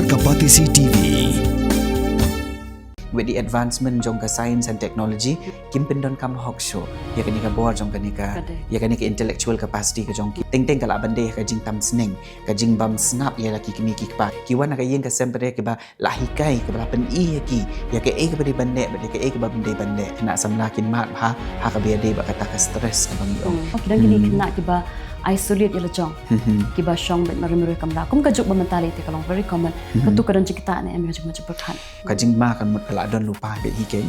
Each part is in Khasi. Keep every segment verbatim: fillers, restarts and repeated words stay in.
Ka Batesi T V. With the advancement jong ka science and technology, kim pyndonkam hok shuh ïa kane ka bor jong kane ka, ïa kane ka intellectual capacity ka jong ki. Teng teng ka lah ban dei ka jingtam sneng, ka jingbam sngap ïa la ki kmie ki kpa. Ki wan na ka ïing ka sem pat kiba lah hikai, kiba lah pyni ïa ki ïa kaei kaba dei ban leh bad ïa kaei kaba ym dei ban leh. Khynnah samla kin mad bha ha kaba ïadei bad kata ka stress kaba ngi ong. Ki don kine ki khynnah kiba isolate ïa la jong, kiba shong beit marwei marwei kamra. Kum ka juk ba mynta lei te ka long very common. Katu ka don jingktah ne em ïa ka jingma jingpyrkhat? Ka jingma kan mut ka lah don lypa beit hi keiñ.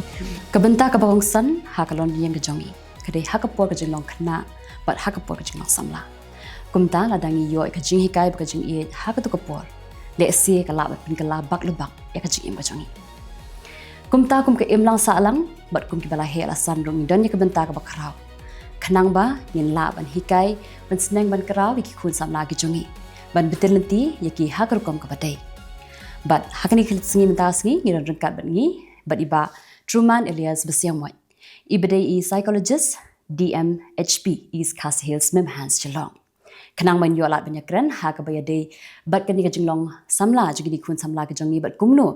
Ka bynta kaba kongsan ha ka longïing ka jong ngi ka dei ha ka por ka jinglong khynnah bad ha ka por ka jinglong samla. Kumta lada ngi ïoh ka jinghikai bad ka jingïeit ha katu ka por, lehse ka lah ban pynkylla bak la bak ïa ka jingim ka jong ngi. Kumta kum ka imlang sahlang bad kum kiba la heh la san ruh ngi don ïa ka bynta kaba khraw, khnang ba ngin lah ban hikai, ban sneng ban khraw ïa ki khun samla ki jong ngi, ban btin lynti ïa ki ha ka rukom kaba dei. Bad ha kane ka sngi mynta ka sngi ngi don ryngkat bad ngi bad i Bah Truman Elias Basiangmoit, iba dei i psychologist D M H P East Khasi Hills Mymhangs Shillong, khnang ban ïoh lad ban ïakren ha kaba ïadei bad kane ka jinglong samla jong kine ki khun samla ki jong ngi bad kumno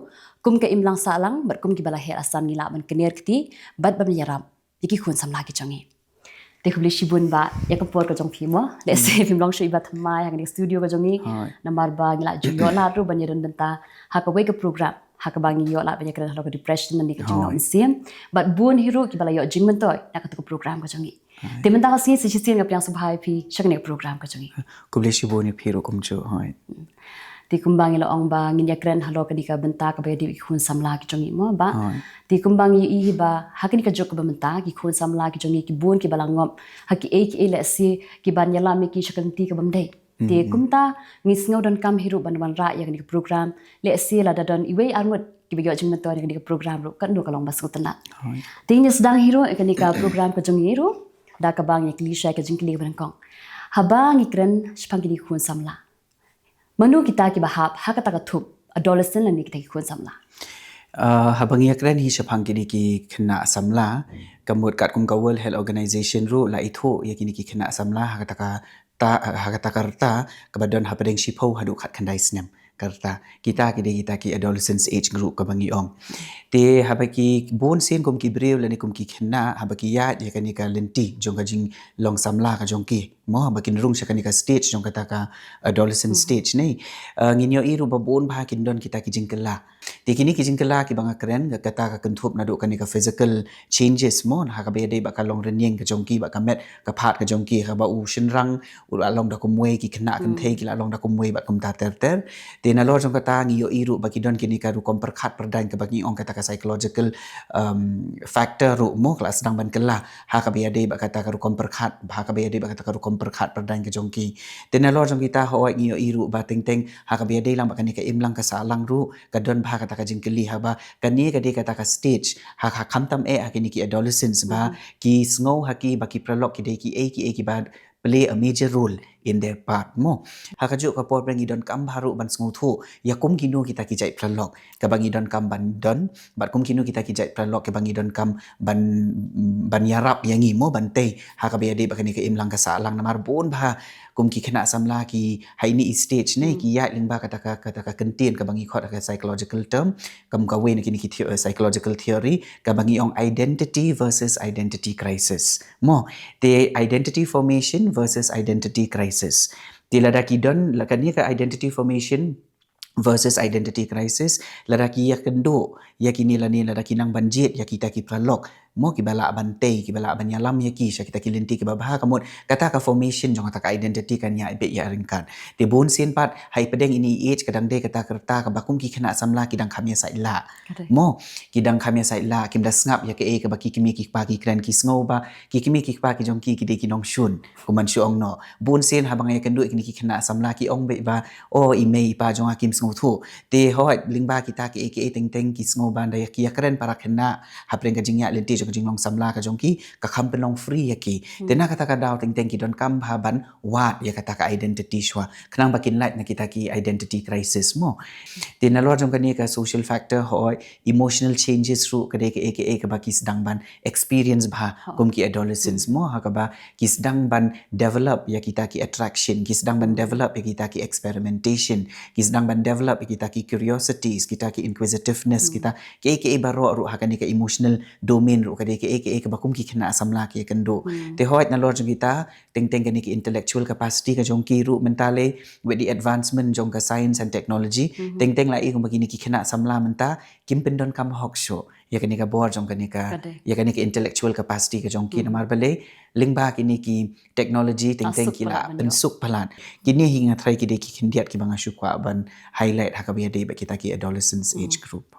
kum ka imlang sahlang bad kum kiba la heh la san ngi lah ban kyner kti bad ban ïarap ïa ki khun samla ki jong ngi. Te khublei shibun Bah ïa ka por ka jong phi mo. Lehse phim long shuh iba thymmai ha kane ka studio ka jong ngi, namar ba ngi la ju ïoh lad ruh ban ïadon bynta ha kawei ka program ha kaba ngi ïoh lad ban ïakren halor ka depression lane ka jinglong mynsiem. Bad bun hi ruh kiba la ïoh jingmyntoi na katu ka program ka jong ngi. Te mynta ka sngi sa shisien nga pdiang sngewbha ïa phi sha kane ka program ka jong ngi. Khublei shibun ïa phi ruh kumjuh. Te kumba ngi la ong ba ngin ïakren halor kane ka bynta kaba ïadei bad ki khun samla ki jong ngi mo Bah. Te kumba ngi ïohi ba ha kane ka juk kaba mynta ki khun samla ki jong ngi ki bun kiba la ngop ha kiei kiei lehse kiban ïalam ïa ki sha ka lynti kaba ym dei. Te kumta ngi sngew donkam hi ruh ban wanrah ïa kane ka program. Lehse lada don iwei arngut kiba ïoh jingmyntoi na kane ka program ruh katno ka long ba sngewtynnat. Te ngin ïa sdang hi ruh ïa kane ka program ka jong ngi ruh da kaba ngi ïa kylli sha ka jingkylli kaba nyngkong. Haba ngi kren shaphang kine ki khun samla, mano kita kiba hap ha kata ka thup adolescent lane kita ki khun samla? Haba ngi ïakren hi shaphang kine ki khynnah samla, ka mut katkum ka World Health Organization ruh la ithuh ïa kine ki khynnah samla ha kata ka ta, ha kata ka rta kaba don hapdeng shiphew haduh khatkhyndai snem. Ka rta kita ki dei kita ki adolescence age group kaba ngi ong. Te haba ki bun sien kum ki briew lane kum ki khynnah haba ki ïaid ïa kane ka lynti jong ka jinglong samla ka jong ki mo, haba kin rung sha kane ka stage jong kata ka adolescent stage ne, ngin ïohi ruh ba bun bha kin don kita ki jingkylla. Te kine ki jingkylla kiba nga kren ka kata ka kynthup naduh kane ka physical changes mo, ha kaba ïadei bad ka long rynïeng ka jong ki, bad ka met ka phad ka jong ki, haba u shynrang u la long da kumwei, ki khynnah kynthei ki la long da kumwei bad kumta ter ter. Te nalor jong kata ngi ïohi ruh ba ki don kine ka rukom pyrkhat pyrdaiñ kaba ngi ong kata ka psychological factor ruh mo ka la sdang ban kylla ha kaba ïadei bad kata ka rukom pyrkhat, ha kaba ïadei bad kata ka rukom pyrkhat pyrdaiñ ka jong ki. Te nalor jong kita hooid ngi ïohi ruh ba teng teng ha kaba ïadei lang bad kane ka imlang ka sahlang ruh ka don bha kata ka jingkylli haba kane ka dei kata ka stage ha, ha khamtam eh ha kine ki adolescents ba ki sngew ha ki ba ki paralok ki dei kiei kiei kiba play a major role in their part mo. Ha kajuh ka por ba ngi donkam bha ruh ban sngewthuh ïa kum kino kita ki jait paralok kaba ngi donkam ban don bad kum kino kita ki jait paralok kaba ngi donkam ban, ban ïarap ïa ngi mo ban tei ha kaba ïadei bad kane ka imlang ka sahlang, namar bun bha kum ki khynnah samla ki ha ine i stage ne ki ïaid lyngba kata ka, kata ka kyntien kaba ngi khot ha ka psychological term, kum kawei na kine ki psychological theory kaba ngi ong identity versus identity crisis mo. Te identity formation versus identity crisis. Te lada ki don la kane ka identity formation versus identity crisis, lada ki ïakynduh ïa kine lane lada ki nang ban jied ïa kita ki paralok mo kiba lah ban tei, kiba lah ban ïalam ïa ki sha kita ki lynti kiba bha, ka mut kata ka formation jong kata ka identity kan ïa bit ïa ryngkat. Te bun sien pat ha i pdeng ine i age ka dang dei kata ka rta kaba kum ki khynnah samla ki dang kham ïa said lah mo, ki dang kham ïa said lah, kim da sngap ïa kaei kaba ki kmie ki kpa ki kren, ki sngew ba ki kmie ki kpa ki jong ki ki dei ki nongshun. Kumban shu ong noh. Bun sien haba nga ïakynduh ïa kine ki khynnah samla ki ong beit ba, o i mei i pa jong nga kim sngewthuh. Te hooid lyngba kita kiei kiei teng teng ki sngew ba ynda ki ïakren para khynnah hapdeng ka jingïaid lynti ka jinglong samla ka jong ki, ka kham pynlong free ïa ki. Te na kata ka daw teng teng ki donkam bha ban wad ïa kata ka identity shuwa. Khnang ba kin lait na kita ki identity crisis mo. Te nalor jong kane ka social factor hoi, emotional changes ruh ka dei kaei kaei kaba ki sdang ban experience bha kum ki adolescents mo, ha kaba ki sdang ban develop ïa kita ki attraction, ki sdang ban develop ïa kita ki experimentation, ki sdang ban develop ïa kita ki curiosities, kita ki inquisitiveness, kita kiei kiei baroh ruh ha kane ka emotional domain ruh ka dei kiei kiei kaba kum ki khynnah samla ki ïakynduh. Te hoi nalor jong kita teng teng kane ka intellectual capacity ka jong ki ruh mynta lei with the advancement jong ka science and technology, teng teng la i kumba kine ki khynnah samla mynta kim pyndonkam hok shuh ïa kane ka bor jong kane ka, ïa kane ka intellectual capacity ka jong ki, namar balei lyngba kine ki technology teng teng ki la pynsuk palat. Kine hi nga tharai ki dei ki khyndiat kiba nga shu kwah ban highlight ha kaba ïadei bad kita ki adolescence age group.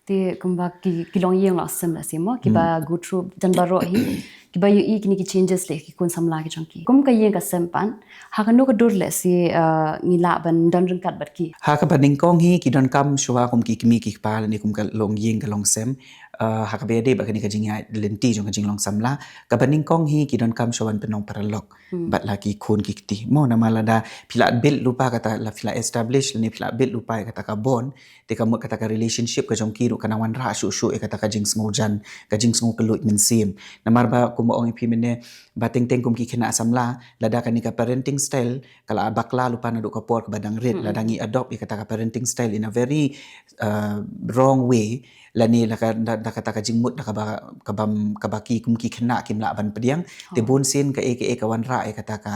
Te kumba ki, ki longïing longsem la seh mo, kiba go through jan baroh hi, kiba ïohi kine ki changes leh ki khun samla ki jong ki. Kum ka ïing ka sem pat, ha kano ka dur leh seh, uh, ngi lah ban don ryngkat bad ki? Ha kaba nyngkong hi ki donkam shuwa kum ki kmie ki kpa lane kum ka longïing ka longsem, uh, ha kaba ïadei bad kane ka jingïaid lynti jong ka jinglong samla. Kaba nyngkong hi ki donkam shuwa ban pynlong paralok bad la ki khun ki kti mo, namar lada phi la build lypa kata, la phi la establish lane phi la build lypa kata ka bond, te ka mut kata ka relationship ka jong ki ruh ka nang wanrah shuh shuh ïa kata ka jingsngewjan, ka jingsngewkylluid mynsiem. Namar ba kumba ong ïa phi mynne, ba teng teng kum ki khynnah samla, lada kane ka parenting style ka la bakla lypa naduh ka por kaba dang rit, lada ngi adopt ïa kata ka parenting style in a very, uh, wrong way, lane la ka, da, da kata ka jingmut da kaba, kaba, kaba ki kum ki khynnah kim lah ban pdiang, te bun sien kaei kaei ka wanrah ïa kata ka,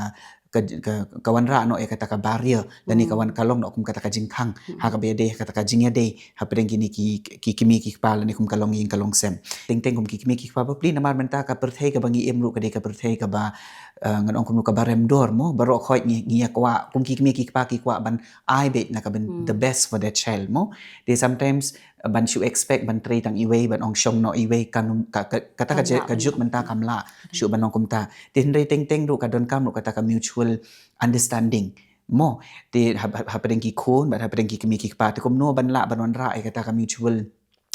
ka, ka, ka wanrah noh ïa kata ka barrier, lane ka wan, ka long noh kum kata ka jingkhang ha kaba ïadei, kata ka jingïadei hapdeng kine ki, ki kmie ki kpa lane kum ka longïing ka longsem. Teng teng kum ki kmie ki kpa bapli, namar mynta ka pyrthei kaba ngi im ruh ka dei ka pyrthei kaba, uh, ngan ong kumno, kaba rem dor mo, baroh khoit ngi, ngi ïa kwah, kum ki kmie ki kpa ki kwah ban ai beit na ka ban the best for their child mo. Te sometimes, uh, ban shu expect ban trei tang iwei, ban ong shong noh iwei, kan, ka, ka, kata ka, ka juk mynta kam lah shuh ban ong kumta. Te hynrei teng teng ruh ka donkam ruh kata ka mutual understanding mo, te ha, ha, hapdeng ki khun bad hapdeng ki kmie ki kpa, te kumno ban lah ban wanrah ïa kata ka mutual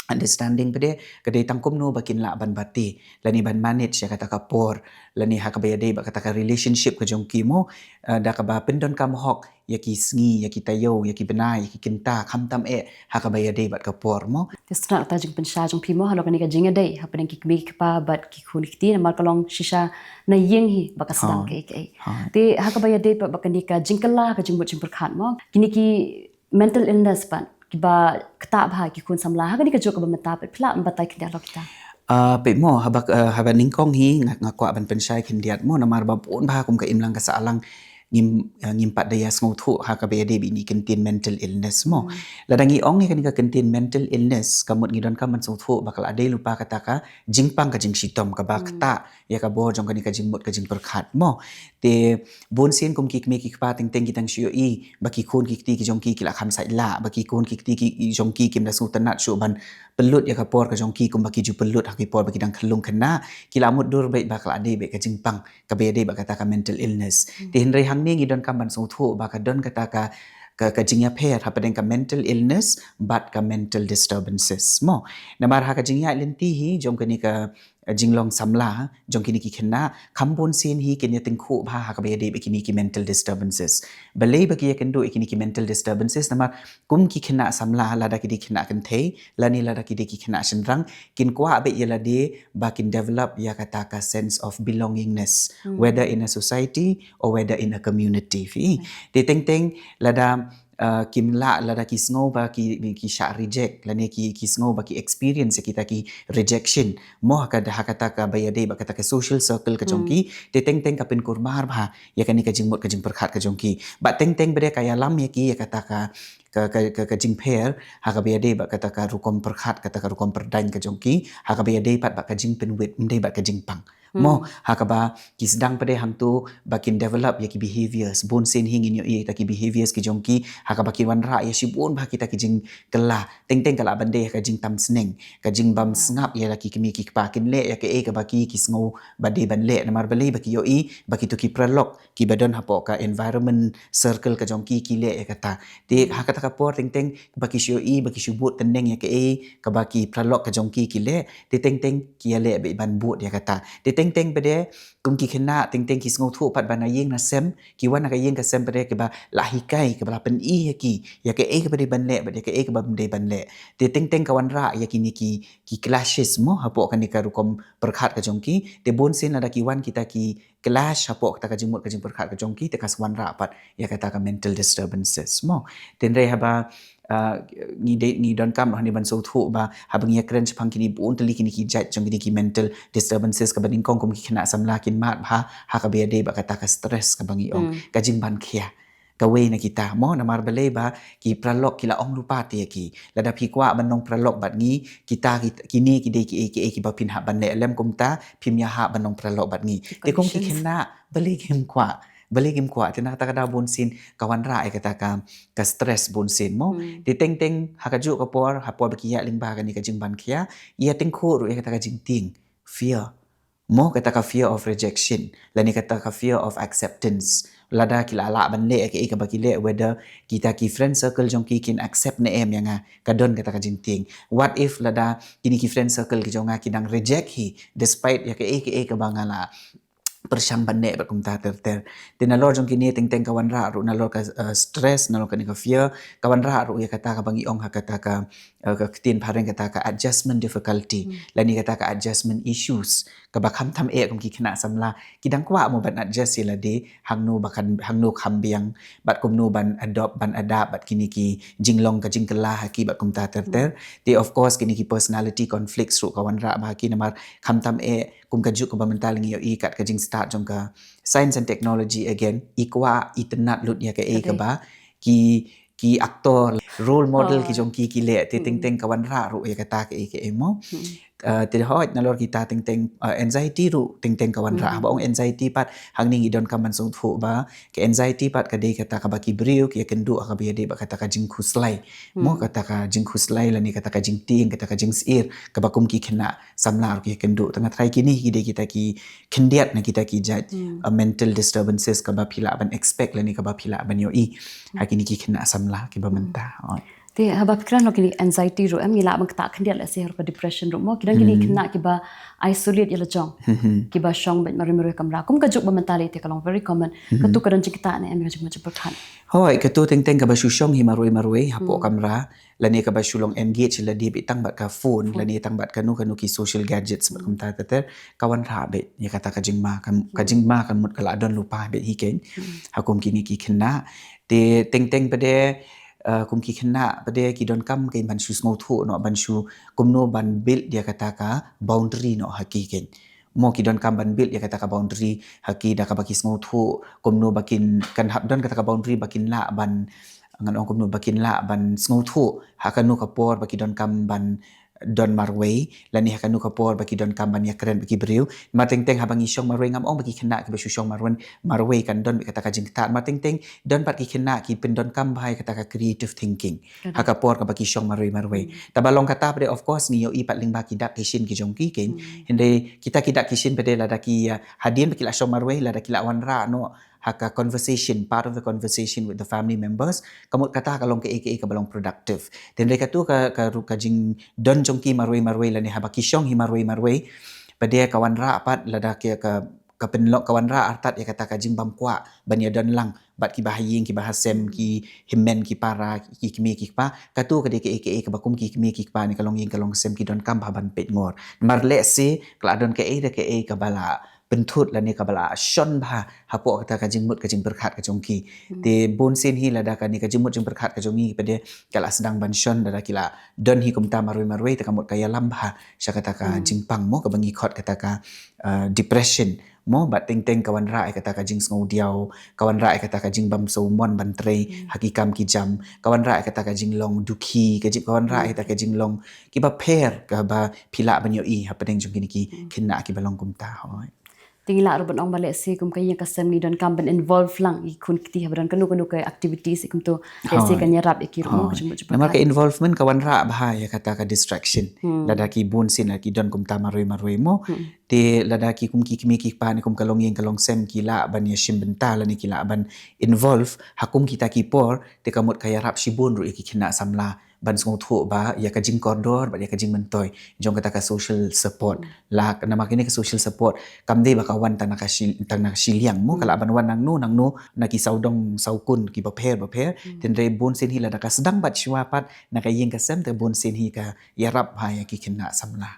understanding pat de, ka dei tang kumno ba kin lah ban bati lane ban manage ïa kata ka por, lane ha kaba ïadei bad kata ka relationship ka jong ki mo, uh, da kaba pyndonkam hok ïa ki sngi, ïa ki taïew, ïa ki bnai, ïa ki kynta, khamtam eh ha kaba ïadei bad ka por mo. Te sngewtynnat kata jingpynshai jong phi mo halor kane ka jingïadei hapdeng ki kmie ki kpa bad ki khun ki kti, namar ka long shisha na ïing hi ba ka sdang kaei kaei. Te ha kaba ïadei bad kane ka jingkylla ka jingmut jingpyrkhat mo, kine ki mental illness pat kiba ktah bha ki khun samla, ha kane ka juk kaba mynta pat phi lah ban batai khyndiat halor kita? Ah, peit mo, haba, ah, haba nyngkong hi nga, nga kwah ban pynshai khyndiat mo, namar ba bun bha kum ka imlang ka sahlang ngim, ah, ngim pat da ïa sngewthuh ha kaba ïadei bad ine i kyntien mental illness mo. Lada ngi ong ïa kane ka kyntien mental illness, ka mut ngi donkam ban sngewthuh ba ka la dei lypa kata ka jingpang ka jingshitom kaba ktah ïa ka bor jong kane ka jingmut ka jingpyrkhat mo. Te bun sien kum ki kmie ki kpa teng teng ki dang shu ïohi ba ki khun ki kti ki jong ki ki la kham sait lah, ba ki khun ki kti ki jong ki kim da sngewtynnat shuh ban pynlut ïa ka por ka jong ki kumba ki ju pynlut ha ki por ba ki dang khyllung khynnah, ki la mutdur beit ba ka la dei beit ka jingpang kaba ïadei bad kata ka mental illness. Te hynrei hangne ngi donkam ban sngewthuh ba ka don kata ka, ka, ka jingïapher hapdeng ka mental illness bad ka mental disturbances mo. Namar ha ka jingïaid lynti hi jong kane ka, eh, jinglong samla jong kine ki khynnah, kham bun sien hi kin ïa tyngkhuh bha ha kaba ïadei bad kine ki mental disturbances. Balei ba ki ïakynduh ïa kine ki mental disturbances? Namar kum ki khynnah samla, lada ki dei khynnah kynthei lane lada ki dei ki khynnah shynrang, kin kwah beit ïa lade ba kin develop ïa kata ka sense of belongingness, whether in a society or whether in a community. Phi, te teng teng lada, uh, kim lah, lada ki sngew ba ki, ki shah reject lane ki, ki sngew ba ki experience kita ki rejection mo ha ka, ha kata kaba ïadei bad kata ka social circle ka jong ki, te teng teng ka pynkulmar bha ïa kane ka jingmut ka jingpyrkhat ka jong ki. Bad teng teng pat de ka ïalam ïa ki ïa kata ka, ka, ka, ka, ka jingpher ha kaba ïadei bad kata ka rukom pyrkhat, kata ka rukom pyrdaiñ ka jong ki, ha kaba ïadei pat bad ka jingpynwit, ym dei bad ka jingpang Mo, ha kaba ki sdang pat de hangto ba kin develop ïa ki behaviors. Bun sien hi ngin ïohi ïa kita ki behaviors ki jong ki, ha kaba ki wanrah ïa shibun bha kita ki jingkylla. Teng teng ka lah ban dei ka jingtam sneng, ka jingbam sngap ïa la ki kmie ki kpa, kin leh ïa kaei kaba ki, ki sngew ba dei ban leh. Namar balei? Ba ki ïohi ba kito ki paralok kiba don hapoh ka environment circle ka jong ki, ki leh ïa kata. Te ha kata ka por teng teng ba ki shu ïohi, ba ki shu bud teng teng ïa kaei kaba ki paralok ka jong ki ki leh, te teng teng ki ïaleh beit ban bud ïa kata. Te teng teng pat de kum ki khynnah teng teng ki sngewthuh pat ba na ïing na sem, ki wan na ka ïing ka sem pat de kiba la hikai, kiba la pyni ïa ki ïa kaei kaba dei ban leh bad ïa kaei kaba ym dei ban leh. Te teng teng ka wanrah ïa kine ki, ki clashes mo, hapoh kane ka rukom pyrkhat ka jong ki. Te bun sien lada ki wan kita ki clash hapoh kata ka jingmut ka jingpyrkhat ka jong ki, te ka sa wanrah pat ïa kata ka mental disturbances mo. Te hynrei haba, ah, ngi dei, ngi donkam hangne ban sngewthuh ba haba ngi ïakren shaphang kine bun tylli kine ki jait jong kine ki mental disturbances, kaba nyngkong kum ki khynnah samla kin mad bha ha kaba ïadei bad kata ka stress kaba ngi ong, ka jingban khia. Kawei na kita mo, namar balei? Ba ki paralok ki la ong lypa te ïa ki, lada phi kwah ban long paralok bad ngi, kita ki, kine ki dei kiei kiei kiba phin hap ban leh, lym kumta phim ïahap ban long paralok bad ngi. Te kum ki khynnah, balei kim kwah? Balei kim kwah? Te na kata ka daw bun sien ka wanrah ïa kata ka, ka stress bun sien mo. Te teng teng ha kajuh ka por, ha por ba ki ïaid lyngba kane ka jingban khia, ïa tyngkhuh ruh ïa kata ka jingtieng, fear. Mo, kata ka fear of rejection lane kata ka fear of acceptance. Lada ki la lah ban leh kaei kaba ki leh, whether kita ki friend circle jong ki kin accept ne em ïa nga, ka don kata ka jingtieng. What if lada kine ki friend circle ki jong nga ki dang reject hi despite ïa kaei kaei kaba nga la pyrshang ban leh bad kumta ter ter. Te nalor jong kine teng teng ka wanrah ruh nalor ka, eh, stress, nalor kane ka fear, ka wanrah ruh ïa kata kaba ngi ong ha kata ka, eh, ka ktien phareng kata ka adjustment difficulty lane kata ka adjustment issues, kaba khamtam eh kum ki khynnah samla ki dang kwah mo ban adjust ïa lade, hangno ba kan, hangno kham biang bad kumno ban adopt, ban adapt bad kine ki jinglong ka jingkylla ha ki bad kumta ter ter. Te of course kine ki personality conflicts ruh ka wanrah bha ha ki, namar khamtam eh kum kajuh kaba mynta la ngi ïohi kat ka jingstad jong ka science and technology again, i kwah i tynnat lut ïa kaei kaba ki, ki actor, role model ki jong ki ki leh. Te teng teng ka wanrah ruh ïa kata kaei kaei mo. Eh, te hooid nalor kita teng teng, eh, anxiety ruh teng teng ka wanrah. Haba ong anxiety pat hangne ngi donkam ban sngewthuh ba ka anxiety pat ka dei kata kaba ki briew ki ïakynduh ha kaba ïadei bad kata ka jingkhuslai mo, kata ka jingkhuslai lane kata ka jingtieng, kata ka jingsyier, kaba kum ki khynnah samla ruh ki ïakynduh. Tang trai kine ki dei kita ki khyndiat na kita ki jait, uh, mental disturbances kaba phi lah ban expect lane kaba phi lah ban ïohi ha kine ki khynnah samla kiba mynta. Te haba phi kren halor kine anxiety ruh em, ngi lah ban ktah khyndiat lehse halor ka depression ruh mo, ki don kine khynnah kiba isolate ïa la jong, kiba shong beit marwei marwei kamra. Kum kajuh ba mynta lei te ka long very common. Katu ka don jingktah ne em ïa ka jingmut jingpyrkhat? Hooid, katu teng teng kaba shu shong hi marwei marwei hapoh kamra lane kaba shu long engage lade beit tang bad ka phone lane tang bad kano kano ki social gadgets bad kumta ter ter, ka wanrah beit ïa kata ka jingma, ka, ka jingma ka mut ka la don lypa beit hi keiñ ha kum kine ki khynnah. Te teng teng pat de, eh, kum ki khynnah pat de ki donkam keiñ ban shu sngewthuh noh, ban shu kumno ban build ïa kata ka boundary noh ha ki keiñ. Mo, ki donkam ban build ïa kata ka boundary ha ki da kaba ki sngewthuh kumno ba kin, kan hap don kata ka boundary ba kin lah ban, ngan ong kumno ba kin lah ban sngewthuh ha kano ka por ba ki donkam ban don marwei lane ha kano ka por ba ki donkam ban ïakren bad ki briew. Namar teng teng haba ngi shong marwei, ngam ong ba ki khynnah kiba shu shong marwei marwei kan don beit kata ka jingktah. Namar teng teng don pat ki khynnah ki pyndonkam bha ïa kata ka creative thinking ha ka por kaba ki shong marwei marwei. Te ba long kata pat de, of course, ngi ïohi pat lyngba ki dak ki shin ki jong ki keiñ. Hynrei kita ki dak ki shin pat de lada ki, ah, hadien ba ki la shong marwei, lada ki la wanrah noh ha ka conversation, part of the conversation with the family members, ka mut kata ka long kaei kaei kaba long productive. Te hynrei katu ka, ka ruh ka jingdon jong ki marwei marwei lane haba ki shong hi marwei marwei pat de ka wanrah pat lada ki ka, ka pynlong, ka wanrah artat ïa kata ka jingbym kwah ban ïadon lang bad kiba ha ïing kiba ha sem, ki hynmen ki para, ki kmie ki kpa. Katu ka dei kaei kaei kaba kum ki kmie ki kpa ne ka longïing ka longsem ki donkam bha ban peitngor. Namar lehse ka la don kaei da kaei kaba la pynthut lane kaba la shon bha hapoh kata ka jingmut ka jingpyrkhat ka jong ki. Te bun sien hi lada kane ka jingmut jingpyrkhat ka jong ngi pat de ka la sdang ban shon, lada ki la don hi kumta marwei marwei, te ka mut ka ïalam bha sha kata ka jingpang mo, kaba ngi khot kata ka, uh, depression mo, bad teng teng ka wanrah ïa kata ka jingsngewdiaw, ka wanrah ïa kata ka jingbym sngewmon ban trei ha ki kam ki jam, ka wanrah ïa kata ka jinglong dukhi, ka jing, ka wanrah ïa kata ka jinglong kiba pher kaba phi lah ban ïohi hapdeng jong kine ki khynnah kiba long kumta. Hooid. Te ngi lah ruh ban ong ba lehse kum ka ïing ka sem ngi donkam ban involve lang ïa ki khun kti haba don kano kano ka activities kumto, lehse kan ïarap ïa ki ruh mo. Ka jingmut jingpyrkhat. Namar ka involvement ka wanrah bha ïa kata ka distraction. Lada ki bun sien lada ki don kumta marwei marwei mo. Te lada ki kum ki kmie ki kpa ne kum ka longïing ka longsem ki lah ban ïashim bynta lane ki lah ban involve ha kum kita ki por, te ka mut ka ïarap shibun ruh ïa ki khynnah samla ban sngewthuh ba ïa ka jingkordor bad ïa ka jingmyntoi jong kata ka social support. La namar kane ka social support kam dei ba ka wan tang na ka shi, tang na ka shiliang mo, ka lah ban wan nangno nangno na ki sawdong sawkun kiba pher bapher. Tynrai bun sien hi lada ka sdang bad shuwa pat na ka ïing ka sem, te bun sien hi ka ïarap bha ïa ki khynnah samla.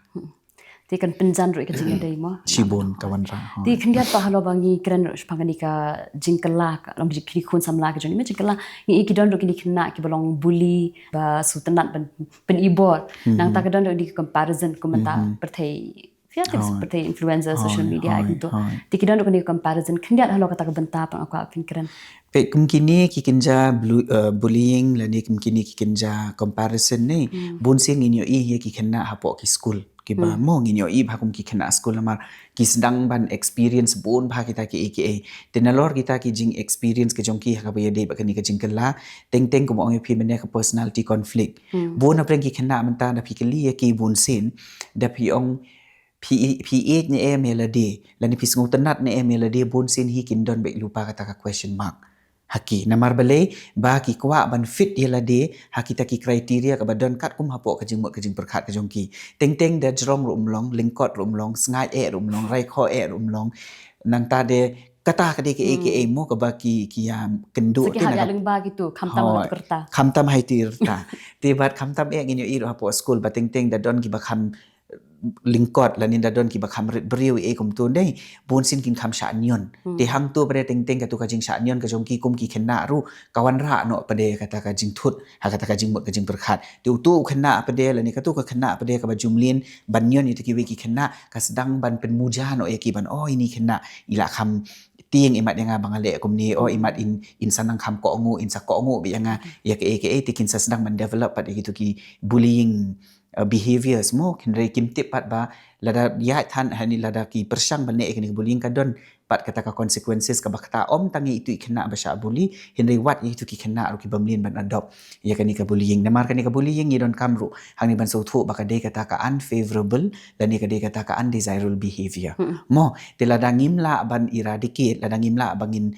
Te kan pynjan ruh ïa ka jingïadei mo. Shibun ka wanrah. Te khyndiat pat halor ba ngi kren ruh shaphang kane ka jingkylla ka long jingkyrkhu khun samla ka jong ngi, jingkylla ngi i ki don ruh kine khynnah kiba long bully ba sngewtynnat ban pynibor. Nangta ka don ruh kine ki comparison kum mynta pyrthei, pyrthei influencer, social media kumto. Te ki don ruh kine ki comparison, khyndiat halor kata ka bynta pat nga kwah phin kren. Peit kum kine ki kynja bullying lane kum kine ki kynja comparison ne, bun sien ngin ïohi ïa ki khynnah hapoh ki skul. Kiba mo ngin ïohi bha kum ki khynnah skul namar ki sdang ban experience bun bha kita kiei kiei. Te nalor kita ki jing experience ka jong ki ha kaba ïadei bad kane ka jingkylla, teng teng kumba ong ïa phi mynne ka personality conflict. Bun hapdeng ki khynnah mynta da phi kylli ïa ki bun sien da phi ong phi ïeit ne em ïa lade lane phi sngewtynnat ne em ïa lade, bun sien hi kin don beit lypa kata ka question mark ha ki. Namar balei? Ba ki kwah ban fit ïa lade ha kita ki criteria kaba don katkum hapoh ka jingmut ka jingpyrkhat ka jong ki. Teng teng da jrong ruh um long, lyngkot ruh um long, sngaid eh ruh um long, raikhoh eh ruh um long. Nangta de kata ka dei kaei kaei mo kaba ki ki ïa kynduh. Te na khamtam ha iti rta. Te bad khamtam eh ngin ïohi ruh hapoh skul ba teng teng da don kiba kham lyngkot lane da don kiba kham rit briew ei kumto dei, bun sien kin kham shah ñion. Te hangto pat de teng teng katu ka jingshah ñion ka jong ki kum ki khynnah ruh ka wanrah noh pat de kata ka jingthut ha kata ka jingmut ka jingpyrkhat. Te uto u khynnah pat de lane katu ka khynnah pat de kaba ju mlien ban ñion ïa kita kiwei ki khynnah ka sdang ban pynmuja noh ïa ki ban, oh ine i khynnah i la kham tieng imat ïa nga ba nga leh kumne, oh imat in, in sa nang kham kohnguh, in sa kohnguh beit ïa nga ïa kaei kaei. Te kin sa sdang ban develop pat ïa kitu ki bullying behaviours mo, hynrei kim tip pat ba lada ïaid than hani lada ki pyrshang ban leh ïa kane ka bullying ka don pat kata ka consequences kaba kata, ym tang ïa itu i khynnah ba shah bully hynrei wat ïa itu ki khynnah ruh kiba mlien ban adopt ïa kane ka bullying. Namar kane ka bullying ngi donkam ruh hangne ban sngewthuh ba ka dei kata ka unfavorable lane ka dei kata ka undesirable behaviour mo. Te lada ngim lah ban eradicate, lada ngim lah ba ngin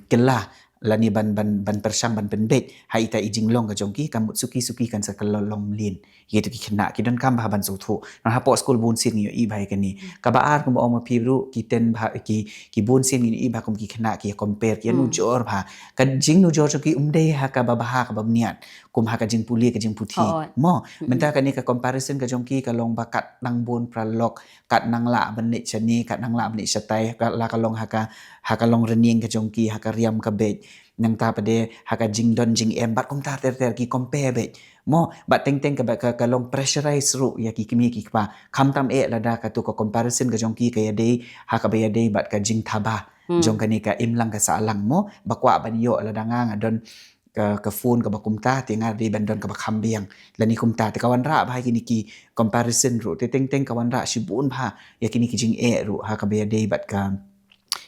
kylla lane ban ban ban pyrshang ban pynbeit ha ita i jinglong ka jong ki, ka mut suki suki kan sa kylla long mlien. Ïa itu ki khynnah ki donkam bha ban sngewthuh. Namar hapoh skul bun sien ngi ïohi bha ïa kane. Kaba ar kumba ong ma phi ruh ki ten bha ki, ki bun sien ngi ïohi bha kum ki khynnah ki ïa compare, ki ïa nujor bha. Ka jingnujor jong ki um dei ha kaba bha kaba bniat kum ha ka jingpule ka jingputhi mo. Mynta kane ka comparison ka jong ki ka long ba kat nang bun paralok, kat nang lah ban leit shane, kat nang lah ban leit shatai, kat la ka long ha ka, ha ka long rynïeng ka jong ki, ha ka riam ka beit. Nangta pat de ha ka jingdon jingem bad kumta ter ter ki compare beit mo, bad teng teng kaba ka, ka long pressurize ruh ïa ki kmie ki kpa. Khamtam eh lada katu ka comparison ka jong ki ka ïadei ha kaba ïadei bad ka jingthaba jong kane ka imlang ka sahlang mo, ba kwah ban ïoh lada nga nga don ka, ka phone kaba kumta te nga dei ban don kaba kham biang lane kumta. Te ka wanrah bha ïa kine ki comparison ruh, te teng teng ka wanrah shibun bha ïa kine ki jingeh ruh ha kaba ïadei bad ka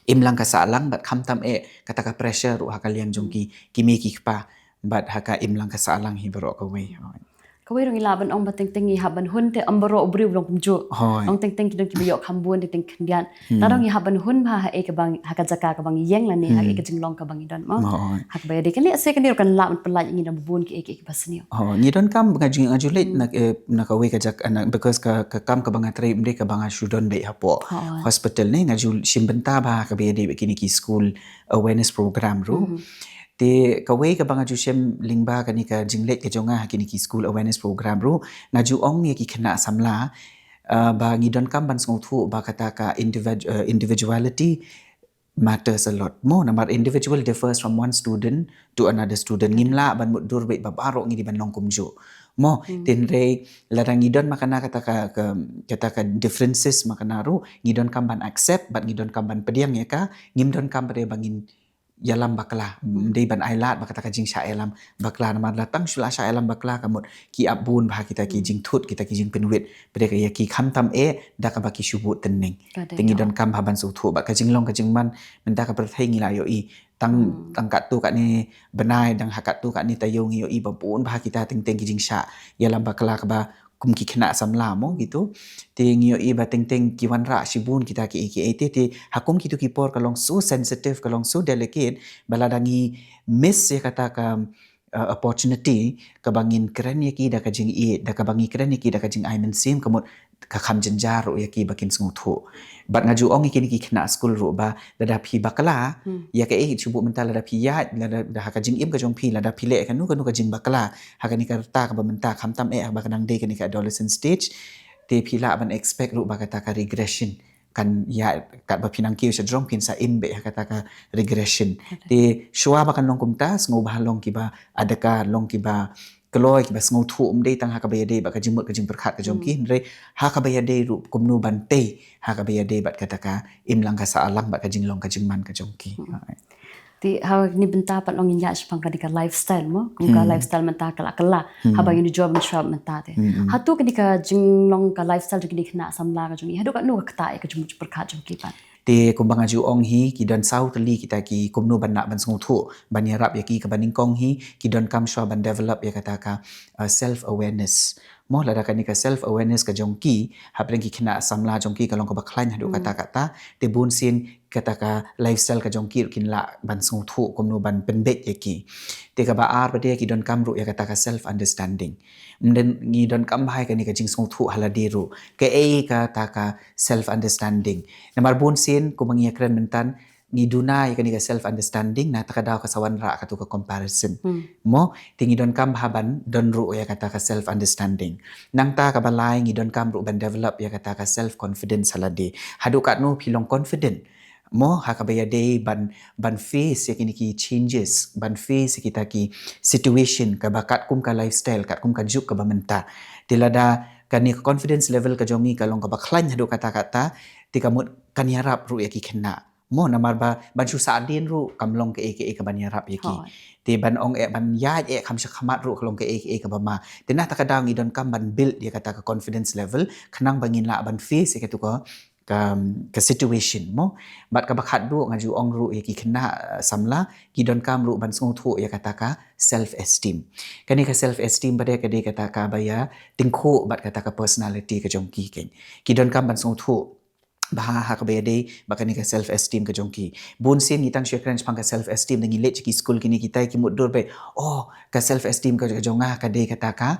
imlang ka sahlang bad khamtam eh kata ka pressure ruh ha ka liang jong ki kmie ki kpa bad ha ka imlang ka sahlang hi baroh kawei. Kawei ruh ngi lah ban ong ba teng teng ngi hap ban hun te ym baroh u briew u long kumjuh. Ong teng teng ki don kiba ïoh kham bun, teng teng khyndiat. Tang ruh ngi hap ban hun bha ha ei kaba, ha ka jaka kaba ngi ïeng lane ha ei ka jinglong kaba ngi don mo. Ha kaba ïadei kane, lehse kane ruh kan lah ban pynlait ïa ngi na bun kiei kiei kiba sniew. Ngi donkam, nga ju, nga ju leit na, eh, na kawei ka jaka, na, because ka, ka kam kaba nga trei ym dei kaba nga shu don beit hapoh hospital ne, nga ju shim bynta bha ha kaba ïadei bad kine ki school awareness program ruh. Te kawei kaba nga ju shem lyngba kane ka jingleit ka jong nga ha kine ki school awareness program ruh, nga ju ong ïa ki khynnah samla, ah, ba ngi donkam ban sngewthuh ba kata ka individu-, eh, individuality matters a lot mo. Namar individual differs from one student to another student. Ngim lah ban mutdur beit ba baroh ngi dei ban long kumjuh mo. Tynrai lada ngi don ma kane kata ka, ka, kata ka differences ma kane ruh, ngi donkam ban accept bad ngi donkam ban pdiang ïa ka. Ngim donkam pat de ba ngin ïalam bakla, ym dei ban ai lad ba kata ka jingshah ïalam bakla, namar lada tang shu la shah ïalam bakla ka mut ki ap bun bha kita ki jingthut, kita ki jingpynwit, pyrshah ïa ki khamtam eh da kaba ki shu bud tynning. Te ngi donkam bha ban sngewthuh bad ka jinglong ka jingman mynta ka pyrthei ngi la ïohi tang, tang katto katne bnai, tang ha katto katne taïew ngi ïohi ba bun bha kita teng teng ki jingshah ïalam bakla kaba kum ki khynnah samla mo kitu. Te ngi ïohi ba teng teng ki wanrah shibun kita kiei kiei te, te ha kum kitu ki por ka long so sensitive, ka long so delicate, ba lada ngi miss ïa kata ka, uh, opportunity kaba ngin kren ïa ki da ka jingïeit, da kaba ngi kren ïa ki da ka jingai mynsiem, ka mut ka kham jynjar ruh ïa ki ba kin sngewthuh. Bad nga ju ong ïa kine ki khynnah skul ruh ba lada phi bakla ïa kaei, shu buh mynta, lada phi ïaid, lada ha ka jingim ka jong phi lada phi leh kano kano ka jingbakla ha kane ka rta kaba mynta, khamtam eh haba ka dang dei kane ka adolescent stage, te phi lah ban expect ruh ba kata ka regression kan ïaid, katba phi nang kiew sha jrong phin sa im beit ha kata ka regression. Te shuwa ba kan long kumta, sngewbha long kiba adaka, long kiba kloi, kiba sngewthuh, ym dei tang ha kaba ïadei bad ka jingmut ka jingpyrkhat ka jong ki, hynrei ha kaba ïadei ruh kumno ban tei ha kaba ïadei bad kata ka imlang ka sahlang bad ka jinglong ka jingman ka jong ki. Te ha kane bynta pat long ngin ïa shaphang kane ka lifestyle mo, kum ka lifestyle mynta ka la kylla haba ngin ïa jop mynshuwa mynta te. Hato kane ka jinglong ka lifestyle jong kine ki khynnah samla ka jong ngi, haduh katno ka ktah ïa ka jingmut jingpyrkhat jong ki pat? Te kumba nga ju ong hi, ki don saw tylli kita ki kumno ban lah ban sngewthuh, ban ïarap ïa ki. Kaba nyngkong hi, ki donkam shuwa ban develop ïa kata ka, uh, self awareness. Mo, lada kane ka self awareness ka jong ki hapdeng ki khynnah samla jong ki ka long kaba khlaiñ haduh katta katta, te bun sien kata ka lifestyle ka jong ki ruh kin lah ban sngewthuh kumno ban pynbeit ïa ki. Te kaba ar pat de, ki donkam ruh ïa kata ka self understanding. Ym don, ngi donkam bha ïa kane ka jingsngewthuh ha lade ruh. Kaei kata ka self understanding? Namar bun sien kumba ngi ïa kren mynta, ngi duna ïa kane ka self understanding, na kata ka daw ka sa wanrah katu ka comparison. Mo, te ngi donkam bha ban don ruh ïa kata ka self understanding. Nangta kaba lai, ngi donkam ruh ban develop ïa kata ka self confidence ha lade. Haduh katno phi long confident mo ha kaba ïadei ban, ban face ïa kine ki changes, ban face ïa kita ki situation kaba katkum ka lifestyle, katkum ka juk kaba mynta. Te lada kane ka confidence level ka jong ngi ka long kaba khlaiñ haduh katta katta, te ka mut kan ïarap ruh ïa ki khynnah mo, namar ba ban shu sahdien ruh kam long kaei kaei kaban ïarap ïa ki. Te ban ong eh ban ïaid eh kham shakhmat ruh ka long kaei kaei kaba ma. Te na kata ka daw ngi donkam ban build ïa kata ka confidence level khnang ba ngin lah ban face ïa katu ka, ka, ka situation mo. Bad kaba khatduh nga ju ong ruh ïa ki khynnah, uh, samla, ki donkam ruh ban sngewthuh ïa kata ka self esteem. Kane ka self esteem pat de ka dei kata kaba ïa tyngkhuh bad kata ka personality ka jong ki. Ki donkam ban sngewthuh bha ha kaba ïadei bad kane ka self esteem ka jong ki. Bun sien ngi tang shu ïa kren shaphang ka self esteem da ngi leit sha ki skul kine kita, ki mutdur beit, oh, ka self esteem ka, ka jong nga ka dei kata ka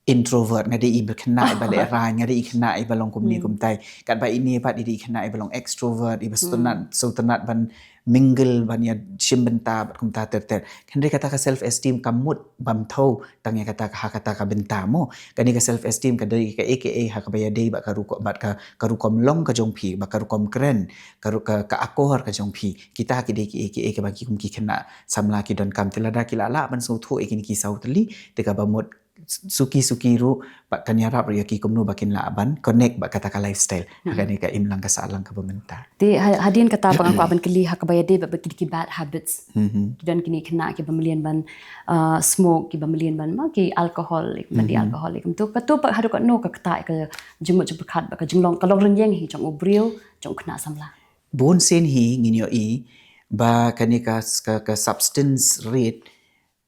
introvert, nga dei i ba khynnah i ba lehraiñ, nga dei i khynnah i ba long kumne kumtai. Katba ine pat i dei i khynnah i ba long extrovert, i ba sngewtynnat, sngewtynnat ban mingle, ban ïa shim bynta bad kumta ter ter. Hynrei kata ka self esteem kam mut bam thew tang ïa kata ka, ha kata ka bynta mo. Kane ka self esteem ka dei kaei kaei ha kaba ïadei bad ka rukom, bad ka, ka rukom long ka jong phi, bad ka rukom kren, ka ru-, ka, ka akor ka jong phi. Kita ki dei kiei kiei kiba ki kum ki khynnah samla ki donkam. Te lada ki la lah ban sngewthuh ïa kine ki saw tylli, te kaba mut suki suki ruh bad kan ïarap ruh ïa ki kumno ba kin lah ban connect bad kata ka lifestyle ha kane ka imlang ka sahlang kaba mynta. Te ha-, hadien kata ba nga kwah ban kylli ha kaba ïadei bad, bad ki, ki bad habits. Ki don kine ki khynnah kiba mlien ban, uh, smoke, kiba mlien ban, ma, ki alcohol, ban dei alcoholic. Te kato pat haduh katno ka ktah ïa ka jingmut jingpyrkhat bad ka jinglong, ka long rynïeng hi jong u briew, jong u khynnah samla? Bun sien hi ngin ïohi ba kane ka, ka, ka substance rate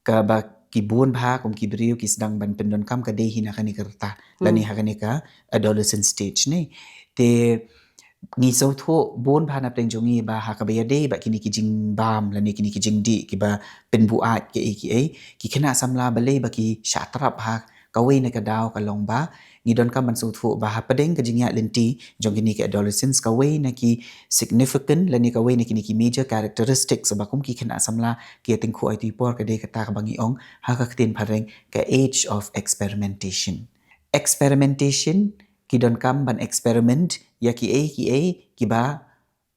kaba ki bun bha kum ki briew ki sdang ban pyndonkam ka dei hi na kane ka rta lane ha kane ka adolescent stage ne. Te ngi sngewthuh bun bha na pdeng jong ngi ba ha kaba ïadei bad kine ki jingbam lane kine ki jingdih kiba pynbuaid kiei kiei, ki khynnah samla balei ba ki shah trap ha kawei na ka daw ka long ba ngi donkam ban sngewthuh ba hapdeng ka jingïaid lynti jong kine ki adolescents, kawei na ki significant lane kawei na kine ki major characteristics ba kum ki khynnah samla ki ïa tyngkhuh ha itu i por ka dei kata kaba ngi ong ha ka ktien phareng ka age of experimentation. Experimentation, ki donkam ban experiment ïa kiei kiei kiba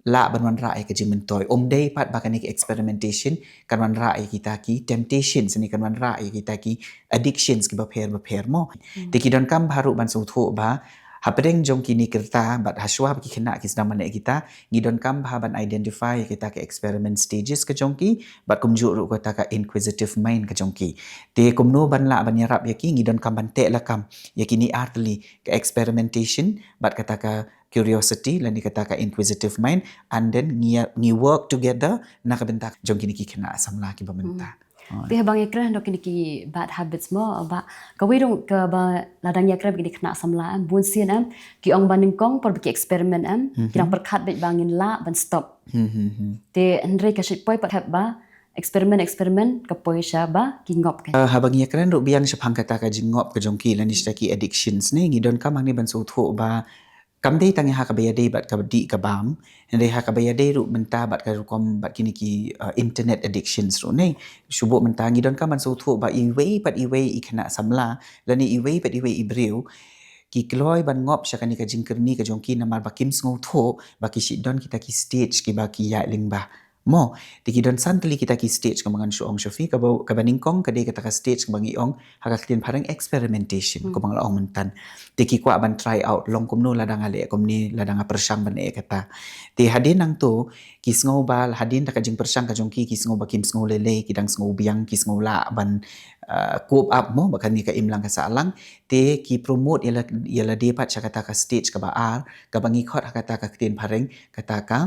lah ban wanrah ïa ka jingmyntoi. Ym dei pat ba kane ka experimentation kan wanrah ïa kita ki temptations ne kan wanrah ïa kita ki addictions kiba pher ba pher mo. Te ki donkam bha ruh ban sngewthuh ba Hapdeng jong kine ki rta bad hashwa ba ki khynnah ki sdang ban leh kita, ngi donkam bha ban identify kita ka experiment stages ka jong ki bad kumjuh ruh kata ka inquisitive mind ka jong ki. Te kumno ban lah ban ïarap ïa ki, ngi donkam ban teh lakam ïa kine artylli, ka experimentation bad kata ka curiosity lane kata ka inquisitive mind, and then ngi, ngi work together na ka bynta jong kine ki khynnah samla kiba mynta. Te haba ngi ïakren halor kine ki bad habits mo, ba kawei ruh kaba la dang ïakren kine ki khynnah samla, em, bun sien, em, ki ong ba nyngkong por ba ki experiment, em, ki dang pyrkhat beit ba ngin lah ban stop. Te hynrei ka shait poi pat hep ba experiment, experiment ka poi sha ba ki ngop ka. Ah, haba ngi ïakren ruh biang shaphang kata ka jingngop ka jong ki lane sha ki addictions ne, ngi donkam hangne ban sngewthuh ba kam dei tang ha kaba ïadei bad ka dih ka bam, hynrei ha kaba ïadei ruh mynta bad ka rukom bad kine ki, uh, internet addictions ruh ne. Shu buh mynta ngi donkam ban sngewthuh ba iwei pat iwei i khynnah samla lane iwei pat iwei i briew ki kloi ban ngop sha kane ka jingkyrni ka jong ki namar ba kim sngewthuh ba ki shu don kita ki stage kiba ki ïaid lyngba. Mo, te ki don san tylli kita ki stage kaba ngan shu ong sha phi, kaba, kaba nyngkong ka dei kata ka stage kaba ngi ong ha ka ktien phareng experimentation, kaba nga la ong myntan. Te ki kwah ban try out, long kumno lada nga leh kumne, lada nga pyrshang ban leh kata. Te hadien nangto ki sngew ba hadien kata ka jingpyrshang ka jong ki, ki sngew ba kim sngew lei lei, ki dang sngew biang, ki sngew lah ban, uh, cope up mo bad kane ka imlang ka sahlang. Te ki promote ïa la, ïa lade pat sha kata ka stage kaba ar, kaba ngi khot ha kata ka ktien phareng kata ka,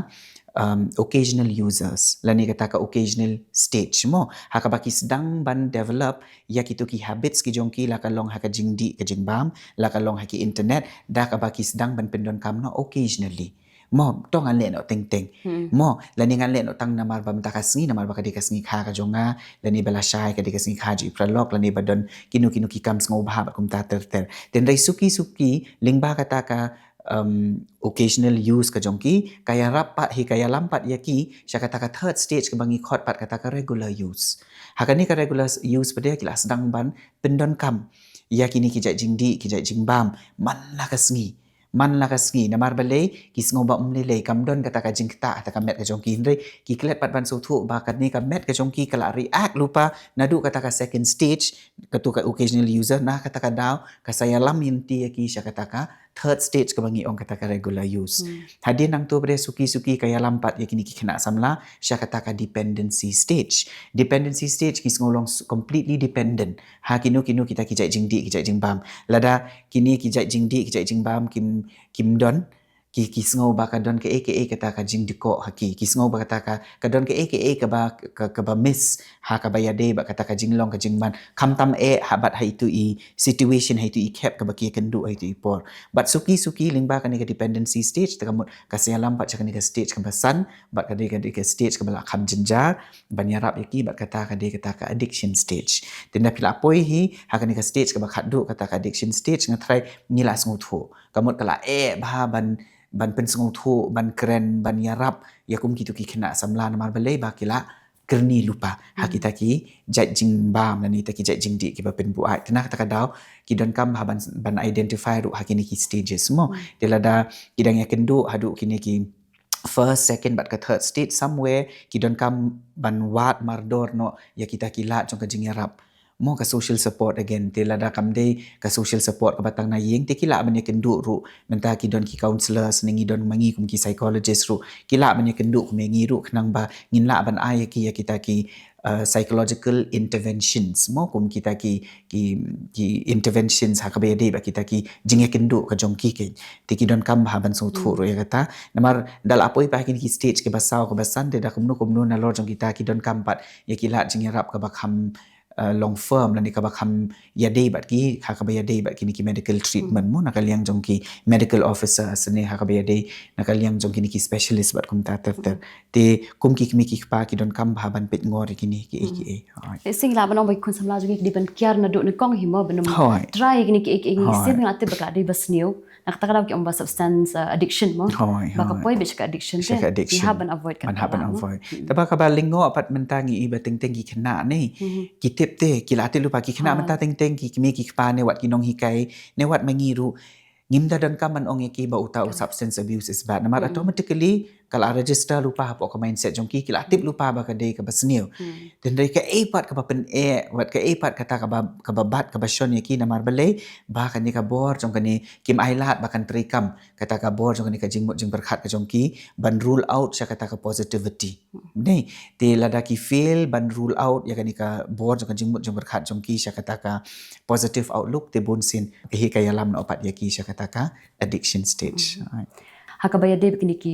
um, occasional users lane kata ka occasional stage mo, ha kaba ki sdang ban develop ïa kito ki habits ki jong ki, la ka long ha ka jingdih ka jingbam, la ka long ha ki internet, da kaba ki sdang ban pyndonkam noh occasionally. Mo, to ngan leh noh teng teng. Mo, lane ngan leh noh tang namar ba mynta ka sngi, namar ba ka dei ka sngi kha ka jong nga, lane ba lashai ka dei ka sngi kha jong i paralok, lane ba don kino kino ki kam sngewbha bad kumta ter ter. Te hynrei suki suki lyngba kata ka, um, occasional use ka jong ki, ka ïarap pat hi, ka ïalam pat ïa ki sha kata ka third stage kaba ngi khot pat kata ka regular use. Ha kane ka regular use pat de ki la sdang ban pyndonkam ïa kine ki jait jingdih ki jait jingbam man la ka sngi. Man la ka sngi, namar balei, ki sngew ba ym lei lei, kam don kata ka jingktah ha ka met ka jong ki, hynrei ki klet pat ban sngewthuh ba kane ka met ka jong ki ka la react lypa naduh kata ka second stage, kato ka occasional user, na kata ka daw ka sa ïalam lynti ïa ki sha kata ka third stage kaba ngi ong kata ka regular use. Hadien nangto pat de suki suki ka ïalam pat ïa kine ki khynnah samla sha kata ka dependency stage. Dependency stage ki sngew long s-, completely dependent ha kino kino kita ki jait jingdih ki jait jingbam. Lada kine ki jait jingdih ki jait jingbam kim, kim don, ki, ki sngew ba ka don kaei kaei kata ka jingdih ko ha ki, ki sngew ba kata ka, ka don kaei kaei kaba, ka, kaba miss ha kaba ïadei bad kata ka jinglong ka jingman, khamtam eh ha bad ha itu i situation, ha itu i khep kaba ki ïakynduh ha itu i por. Bad suki suki lyngba kane ka dependency stage, te ka mut ka sa ïalam pat sha kane ka stage kaba san, bad ka dei, ka dei ka stage kaba la kham jynjar ban ïarap ïa ki, bad kata ka dei kata ka addiction stage. Te ynda phi la poi hi ha kane ka stage kaba khatduh, kata ka addiction stage, nga tharai ngi la sngewthuh, ka mut ka la eh bha ban, ban pynsngewthuh, ban kren, ban ïarap ïa kum kito ki khynnah samla namar balei ba ki la kyrni lypa ha kita ki jait jingbam lane kita ki jait jingdih kiba pynbuaid. Te na kata ka daw ki donkam bha ban, ban identify ruh ha kine ki stages mo. Te lada ki dang ïakynduh haduh kine ki first, second bad ka third stage, somewhere ki donkam ban wad mardor noh ïa kita ki lad jong ka jingïarap mo, ka social support again. Te lada kam dei ka social support kaba tang na ïing, te ki lah ban ïakynduh ruh, mynta ki don ki counsellors ne ngi don ma ngi kum ki psychologist ruh, ki lah ban ïakynduh kum ïa ngi ruh khnang ba ngin lah ban ai ïa ki ïa kita ki, uh, psychological interventions mo, kum kita ki, ki, ki interventions ha kaba ïadei bad kita ki jingïakynduh ka jong ki. Te ki donkam bha ban sngewthuh ruh ïa kata. Namar da la poi pat ha kine ki stage kaba saw kaba san, te da kumno kumno nalor jong kita ki donkam pat ïa ki lad jingïarap kaba kham, uh, long firm lane kaba kham ïadei bad ki, ha kaba ïadei bad kine ki medical treatment mo, na ka liang jong ki medical officers ne ha kaba ïadei na ka liang jong kine ki specialist bad kumta ter ter. Te kum ki kmie ki kpa ki donkam bha ban peit ngor ïa kine kiei kiei. Hooid. Te shisien lah ban ong ba ki khun samla jong ngi ki dei ban kiar naduh nyngkong hi mo, ban ym try ïa kine kiei kiei, ngi shisien ngi la tip ba ka dei ba sniew. Na kata ka daw ki ong ba substance, uh, addiction mo. Hooid, ba ka poi beit sha ka addiction te. Sha ka addiction. Ngi hap ban avoid kata. Ban hap ban avoid. Te ba kaba lyngngoh pat mynta ngi i ba teng teng ki khynnah ne. Ki tip te, ki la tip lypa, ki khynnah mynta teng teng, ki kmie ki kpa ne wat ki nonghikai ne wat ma ngi ruh, ngim da donkam ban ong ïa ki ba uta u substance abuse is bad. Namar automatically ka la register lypa hapoh ka mindset jong ki, ki la tip lypa ba ka dei kaba sniew. Hynrei kaei pat kaba pyneh, wat kaei pat kata kaba, kaba bat, kaba shon ïa ki, namar balei, ba kane ka bor jong kane kim ailad ba kan treikam kata ka bor jong kane ka jingmut jingpyrkhat ka jong ki ban rule out sha kata ka positivity. Dei, te lada ki fail ban rule out ïa kane ka bor jong ka jingmut jingpyrkhat jong ki sha kata ka positive outlook, te bun sien hi ka ïalam noh pat ïa ki sha kata ka addiction stage. Ha kaba ïadei bad kine ki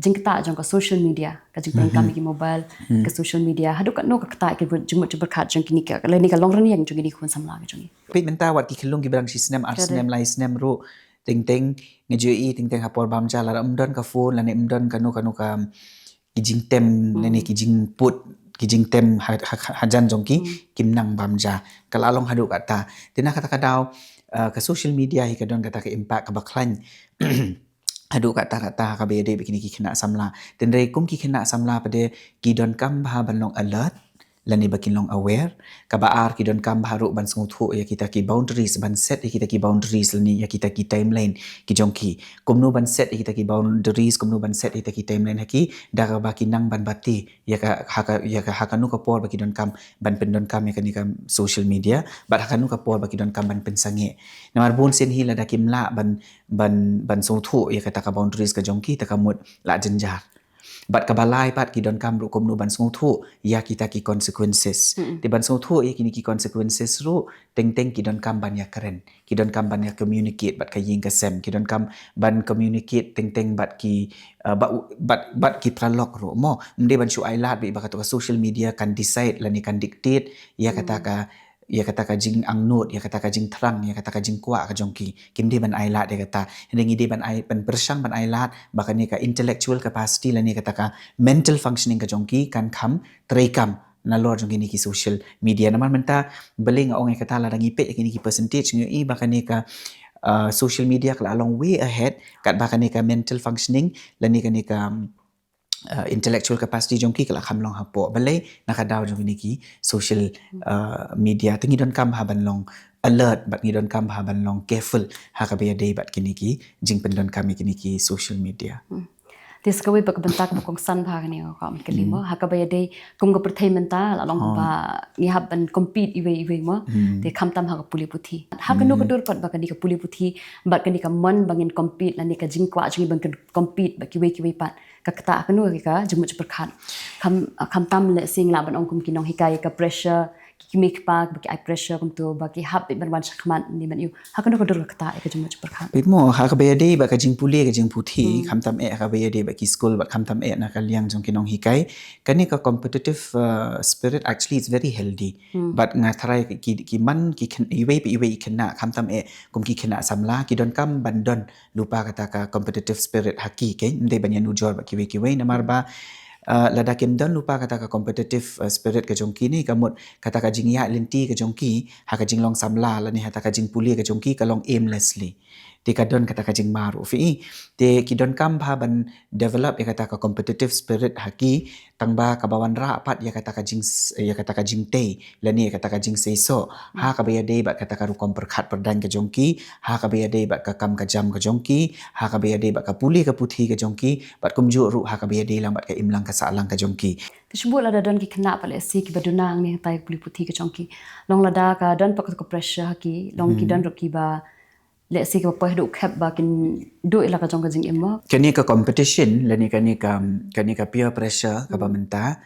jingktah jong ka social media, ka jingpynkam ïa ki mobile, ka social media, haduh katno ka ktah ïa ki jingmut jingpyrkhat jong kine ki, lane ka longrynïeng jong kine ki khun samla ka jong ngi. Peit mynta wat ki khyllung kiba dang shi snem, ar snem, lai snem ruh, teng teng, nga ju ïohi teng teng ha por bam ja lada ym don ka phone, lane ym don kano kano ka ki jingtem, lane ki jingput, ki jingtem ha, ha, ha, hajan jong ki, kim nang bam ja. Ka la long haduh kata. Te na kata ka daw, eh, ka social media hi ka don kata ka impact kaba khlaiñ. Haduh kata kata ha kaba ïadei bad kine ki khynnah samla. Hynrei kum ki khynnah samla pat de ki donkam bha ban long alert, lane ba kin long aware. Kaba ar ki donkam bha ruh ban sngewthuh ïa kita ki boundaries, ban set ïa kita ki boundaries lane ïa kita ki timeline ki jong ki. Kumno ban set ïa kita ki boundaries, kumno ban set ïa kita ki timeline ha ki, da kaba ki nang ban bati ïa ka, ha ka, ïa ka, ha kano ka por ba ki donkam ban pyndonkam ïa kane ka social media, bad ha kano ka por ba ki donkam ban pynsangeh. Namar bun sien hi lada kim lah ban, ban, ban sngewthuh ïa kata ka boundaries ka jong ki, te ka mut la jynjar. Bad kaba lai pat ki donkam ruh kumno ban sngewthuh ïa kita ki consequences. Te ban sngewthuh ïa kine ki consequences ruh teng teng ki donkam ban ïakren, ki donkam ban ïa communicate bad ka ïing ka sem, ki donkam ban communicate teng teng bad ki, uh, bad, bad, bad ki paralok ruh mo. Ym dei ban shu ailad beit ba kato ka social media kan decide lane kan dictate ïa kata ka, ïa kata ka jingangnud, ïa kata ka jingthrang, ïa kata ka jingkwah ka jong ki. Kim dei ban ailad ïa kata. Hynrei ngi dei ban ai, ban pyrshang ban ailad ba kane ka intellectual capacity lane kata ka mental functioning ka jong ki kan kham treikam nalor jong kine ki social media. Namar mynta balei nga ong ïa kata, lada ngi peit ïa kine ki percentage ngi ïohi ba kane ka, uh, social media ka la long way ahead katba kane ka mental functioning lane kane ka, um, uh, intellectual capacity jong ki ka la kham long hapoh. Balei? Na ka daw jong kine ki social, uh, media. Te ngi donkam bha ban long alert bad ngi donkam bha ban long careful ha kaba ïadei bad kine ki jingpyndonkam ïa kine ki social media. Te sa kawei pat ka bynta kaba kongsan bha kane ka, ka, ka limo ha kaba ïadei kum ka pyrthei mynta la long ba ngi hap ban compete iwei iwei mo. Te khamtam ha ka pule puthi, ha kano ka dur pat ba kane ka pule puthi bad kane ka mon ba ngin compete lane ka jingkwah jong ngi ba ngin compete bad kiwei kiwei pat ka ktah ha kano ka jingmut jingpyrkhat? Kham, khamtam lehse ngi lah ban ong kum ki nonghikai, ka pressure, ki kmie kpa ba ki ai pressure kumto ba ki hap beit ban wan shakhmat ne ban ïoh. Ha kano ka dur ka ktah ïa ka jingmut jingpyrkhat? Peit mo, ha kaba ïadei bad ka jingpule ka jingputhi, khamtam eh ha kaba ïadei bad ki skul bad khamtam eh na ka liang jong ki nonghikai, kane ka competitive, uh, spirit actually it's very healthy. Bad nga tharai ki, ki, ki man ki khynnah, iwei pa iwei i khynnah, khamtam eh kum ki khynnah samla, ki donkam ban don lypa kata ka competitive spirit ha ki, keiñ ym dei ban ïanujor bad kiwei kiwei, namar ba, uh, lada kim don lypa kata ka competitive, uh, spirit ka jong ki ne ka mut kata ka jingïaid lynti ka jong ki ha ka jinglong samla lane ha kata ka jingpule ka jong ki ka long aimlessly. Te ka don kata ka jingma ruh phi i. Te ki donkam bha ban develop ïa kata ka competitive spirit ha ki, tang ba kaba wanrah pat ïa kata ka jing, ïa kata ka jingtei lane ïa kata ka jingseisoh ha kaba ïadei bad kata ka rukom pyrkhat pyrdaiñ ka jong ki, ha kaba ïadei bad ka kam ka jam ka jong ki, ha kaba ïadei bad ka pule ka puthi ka jong ki, bad kumjuh ruh ha kaba ïadei lang bad ka imlang ka sahlang ka jong ki. Te shu bud lada don ki khynnah pat lehse kiba duna hangne hangtai ka pule puthi ka jong ki, long lada ka don pat ka pressure ha ki, long ki don ruh kiba lehse kiba poi haduh khep ba kin duh ïa la ka jong ka jingim mo. Kane ka competition lane kane ka, kane ka peer pressure kaba mynta,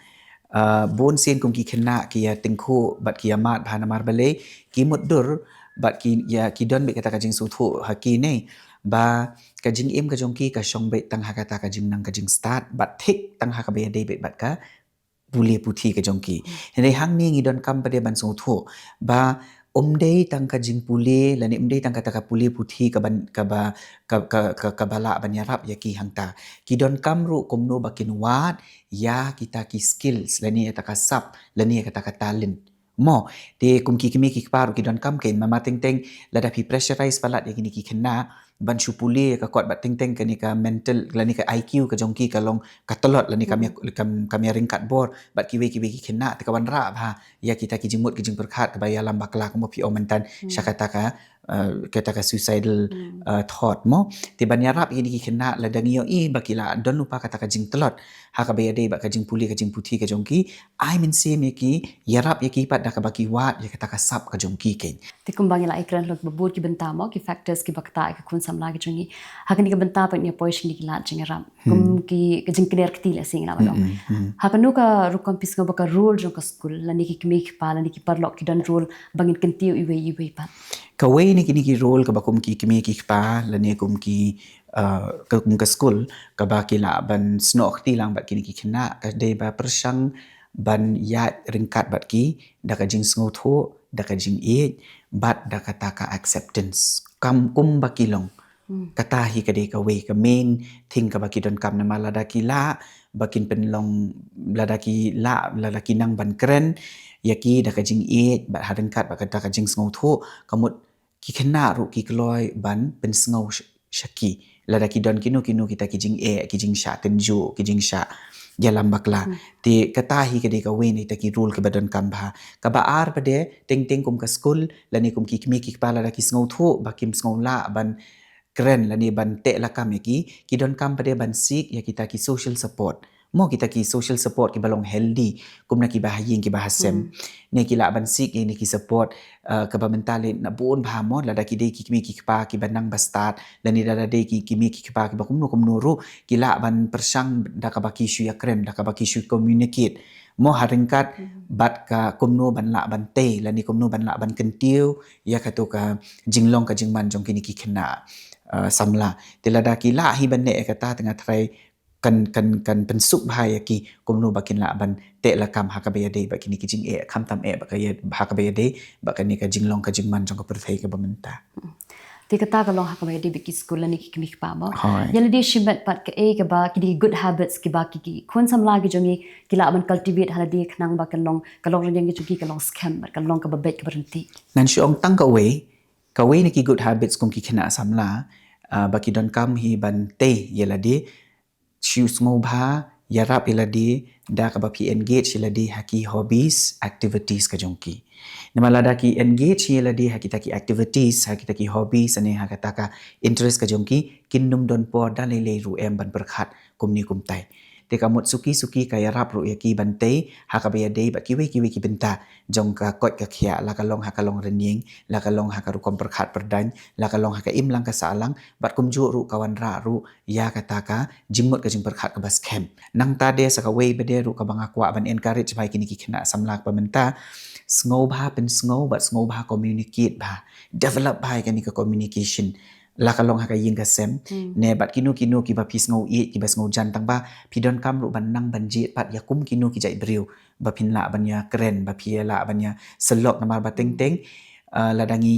uh, bun sien kum ki khynnah ki ïa tyngkhuh bad ki ïa mad bha, namar balei, ki mutdur bad ki ïa, ki don beit kata ka jingsngewthuh ha ki ne ba ka jingim ka jong ki ka shong beit tang ha kata ka jingnang ka jingstad bad thik tang ha kaba ïadei beit bad ka pule puthi ka jong ki. Hynrei hangne ngi donkam pat de ban sngewthuh ba ym dei tang ka jingpule lane ym dei tang kata ka pule puthi kaban, kaba, ka, ka, ka, kaba lah ban ïarap ïa ki hangta. Ki donkam ruh kumno ba kin wad ïa kita ki skills lane ïa kata ka sap lane ïa kata ka talent. Mo, te kum ki kmie ki kpa ruh ki donkam, keiñ ma teng teng lada phi pressurize palat ïa kine ki khynnah, ban shu pule ïa ka kot bad teng teng kane ka mental lane ka I Q ka jong ki ka long ka tlot lane kam ïa kam, kam ïa ryngkat bor bad kiwei kiwei ki khynnah, te ka wanrah bha ïa kita ki jingmut ki jingpyrkhat kaba ïalam bakla kumba phi ong myntan sha kata ka, uh, kata ka suicidal, uh, thought mo. Te ban ïarap ïa kine ki khynnah lada ngi ïohi ba ki la don lypa kata ka jingtlot ha kaba ïadei bad ka jingpule ka jingputhi ka jong ki, ai mynsiem ïa ki, ïarap ïa ki pat da kaba ki wad ïa kata ka sap ka jong ki keiñ. Te kumba ngi la ïakren halor kiba bun ki bynta mo, ki factors kiba ktah ïa ka khun samla ka jong ngi. Ha kane ka bynta pat ngi poi sha kine ki lad jingïarap. Kum ki, ka jingkner kti lehse ngi lah ban ong. Ha kano ka rukom phi sngew ba ka role jong ka skul lane ki kmie ki kpa lane ki paralok ki don role ba ngin kyntiew iwei iwei pat? Kawei na kine ki role kaba kum ki kmie ki kpa lane kum ki, uh, ka, kum ka skul kaba ki lah ban snoh kti lang bad kine ki khynnah ka dei ba pyrshang ban ïaid ryngkat bad ki da ka jingsngewthuh, da ka jingïeit bad da kata ka acceptance kam kumba ki long. Kata hi ka dei kawei ka main thing kaba ki donkam, namar lada ki lah ba kin pynlong, lada ki lah, lada ki nang ban kren ïa ki da ka jingïeit bad ha ryngkat bad kata ka jingsngewthuh, ka mut ki khynnah ruh ki kloi ban pynsngew sh-, sha ki lada ki don kino kino kita ki jingeh, ki jingshah tynjuh, ki jingshah ïalam bakla. Te kata hi ka dei kawei na kita ki role kiba donkam bha. Kaba ar pat de, teng teng kum ka skul lane kum ki kmie ki kpa, lada ki sngewthuh ba kim sngew lah ban kren lane ban teh lakam ïa ki, ki donkam pat de ban seek ïa kita ki social support. Mo, kita ki social support kiba long healthy, kumna kiba ha ïing kiba ha sem. Ne ki lah ban seek ïa kine ki support, uh, kaba mynta lei na bun bha mo, lada ki dei ki kmie ki kpa kiba nang ba stad lane lada dei ki kmie ki kpa kiba kumno kumno ruh, ki lah ban pyrshang da kaba ki shu ïakren, da kaba ki shu communicate mo, ha ryngkat bad ka kumno ban lah ban tei lane kumno ban lah ban kyntiew ïa kato ka jinglong ka jingman jong kine ki khynnah, uh, samla. Te lada ki lah hi ban leh ïa kata, te nga tharai kan, kan, kan pynsuk bha ïa ki kumno ba kin lah ban teh lakam ha kaba ïadei bad kine ki jingeh, khamtam eh bad ka ïa, ha kaba ïadei bad kane ka jinglong ka jingman jong ka pyrthei kaba mynta. Te kata ka long ha kaba ïadei bad ki skul lane ki kmie ki kpa mo. Ïa lade shimet pat, kaei kaba ki dei good habits kiba ki, ki khun samla ki jong ngi ki lah ban cultivate ha lade khnang ba ka long, ka longrynïeng ka jong ki ka long skhem bad ka long kaba beit kaba ryntih? Ngan shu ong tang kawei, kawei na ki good habits kum ki khynnah samla, uh, ba ki donkam hi ban tei ïa lade, shu sngewbha ïarap ïa lade da kaba phi engage ïa lade ha ki hobbies, activities ka jong ki. Namar lada ki engage ïa lade ha kita ki activities, ha kita ki hobbies, ne ha kata ka interest ka jong ki, kin nym don por da lei lei ruh em ban pyrkhat kumne kumtai. Te ka mut suki suki ka ïarap ruh ïa ki ban tei ha kaba ïadei bad kiwei kiwei ki bynta jong ka koit ka khiah, la ka long ha ka longrynïeng, la ka long ha ka rukom pyrkhat pyrdaiñ, la ka long ha ka imlang ka sahlang, bad kumjuh ruh ka wanrah ruh ïa kata ka jingmut ka jingpyrkhat kaba skhem. Nangta de sa kawei pat de ruh kaba nga kwah ban encourage bha ïa kine ki khynnah samla kaba mynta, sngewbha pynsngew bad sngewbha communicate bha, develop bha ïa kane ka communication, la ka long ha ka ïing ka sem, ne bad kino kino kiba phi sngew ïeit, kiba sngew jan, tang ba phi donkam ruh ban nang ban jied pat ïa kum kino ki jait briew ba phin lah ban ïakren, ba phi lah ban ïasyllok, namar ba teng teng, uh, lada ngi,